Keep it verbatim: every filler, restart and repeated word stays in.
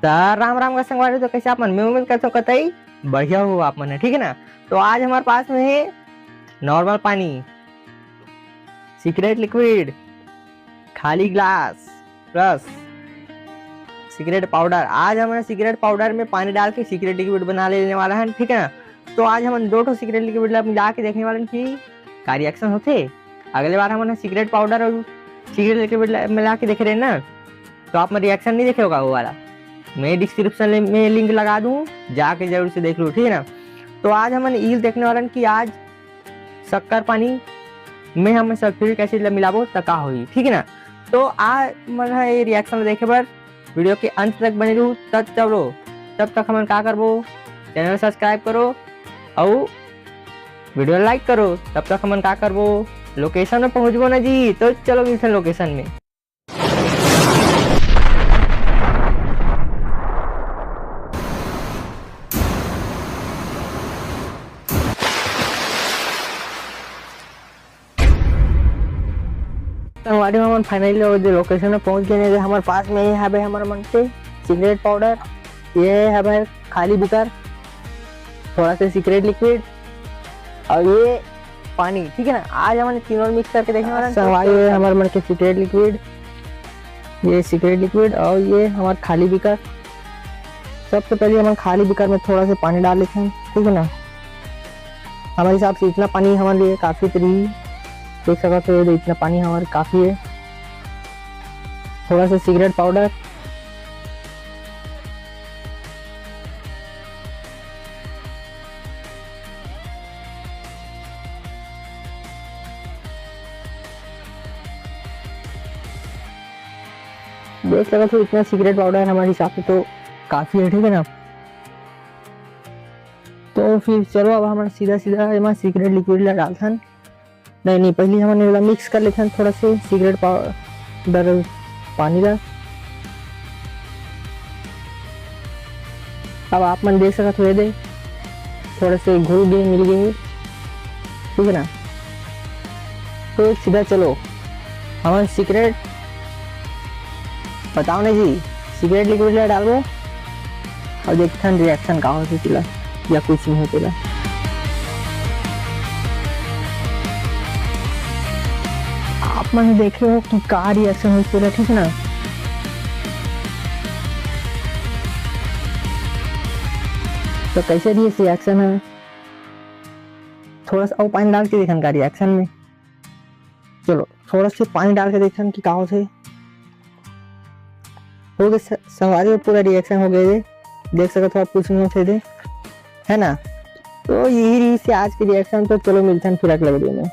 त राम राम का संगवारी, तो कैसे आप मन? मैं उम्मीद करता हूँ कतई बढ़िया हो आप मन, ठीक है ना। तो आज हमारे पास में है नॉर्मल पानी, सीक्रेट लिक्विड, खाली ग्लास प्लस सीक्रेट पाउडर। आज हमन सीक्रेट पाउडर में पानी डाल के सीक्रेट लिक्विड बना लेने वाला है, ठीक है ना। तो आज हमन दो ठो सीक्रेट लिक्विड ला मिला के देखने वाले हैं कि का रिएक्शन होते। अगले बार हमन सीक्रेट पाउडर और सीक्रेट लिक्विड मिला के देखे रहे ना, तो आप मन रिएक्शन नहीं देखे होगा वो वाला। मैं डिस्क्रिप्शन में लिंक लगा दूँ, जाके जरूर से देख लो, ठीक है ना। तो आज हमन ईल देखने वाले हैं कि आज शक्कर पानी में हमन सल्फ्यूरिक एसिड ला मिलाबो त का होही, ठीक है ना। तो आप मन ह ये रिएक्शन देखे बर वीडियो के अंत तक बने रहू। तब चलो, तब तक हमन का करबो, चैनल सब्सक्राइब करो और वीडियो लाइक करो। तब तक हमन का करबो, लोकेशन में पहुंचबो ना जी। तो चलो मिलते हैं लोकेशन में। संगवारी हो, हमन फाइनली लोकेशन में पहुंच गए हैं। हमारे पास में ये हवे हमर मन के सीक्रेट पाउडर, ये हवे खाली बिकर, थोड़ा सा सीक्रेट लिक्विड और ये पानी, ठीक है ना। आज हमन तीनों मिक्स करके देखने वाला हैं। संगवारी हो, ये हमारे मन के सीक्रेट लिक्विड, ये सीक्रेट लिक्विड और ये हमार खाली बिकर। सबसे पहले हमन खाली बिकर में थोड़ा सा पानी डाल लेते हैं, ठीक है ना। हमारे हिसाब से इतना पानी हमारे लिए काफ़ी तो रही, देख सकते हो, इतना पानी हमारे काफ़ी है। थोड़ा सा सीक्रेट पाउडर, देख सकते हो, इतना सीक्रेट पाउडर हमारे हिसाब से तो काफ़ी है, ठीक है ना। तो फिर चलो, अब हमन सीधा सीधा एमा सीक्रेट लिक्विड ला डालथन। नहीं, नहीं, पहले हमन एला मिक्स कर लेथन थोड़ा से सीक्रेट पाउडर पानी ला। अब आप मन देख सकत हो, ये दे, थोड़ा से घुल गए, मिल गए, ठीक है ना। तो सीधा चलो, हमन सीक्रेट बताओ ना जी, सीक्रेट लिक्विड ला डालबो और देखथन रिएक्शन का होथे तेला, या कुछ नहीं होथे तेला। आप मन देखे हो कि का रिएक्शन होथे तेला, ठीक है ना। तो कैसे रही रिएक्शन है, थोड़ा सा और पानी डाल के देखन का रिएक्शन में। चलो, थोड़ा सा पानी डाल के देखन कि का होथे। हो गए स-, संगवारी हो, पूरा रिएक्शन हो गए, देख सकत हो आप, कुछ नहीं होथे दे, है ना। तो यही रही से आज की रिएक्शन। तो चलो, मिलते हैं फिर अगले वीडियो में।